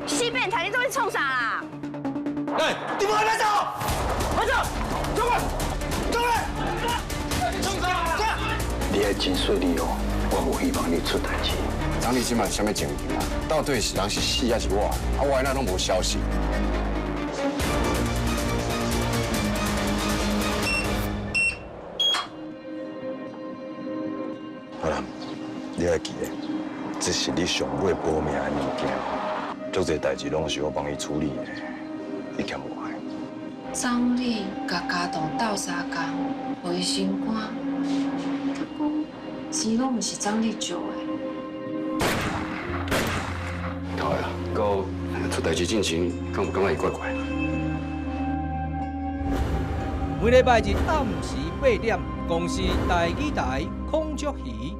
死變態，你到底創啥啦？哎，你們還沒走？快走！走開！走開！創啥？你愛真細膩哦，我無希望你出代誌。張麗這擺啥物情形啊？到底是人是死還是活？啊，我哪攏無消息。阿南，你愛記得，這是你上尾保命的物件，足濟代誌攏是我幫伊處理的，你欠我的。張麗共家棟鬥相共，予伊心肝，他講錢攏毋是張麗借的。對啊，閣出代誌進前，敢有感覺伊怪怪？每禮拜日暗時8點，公視台語台孔雀魚。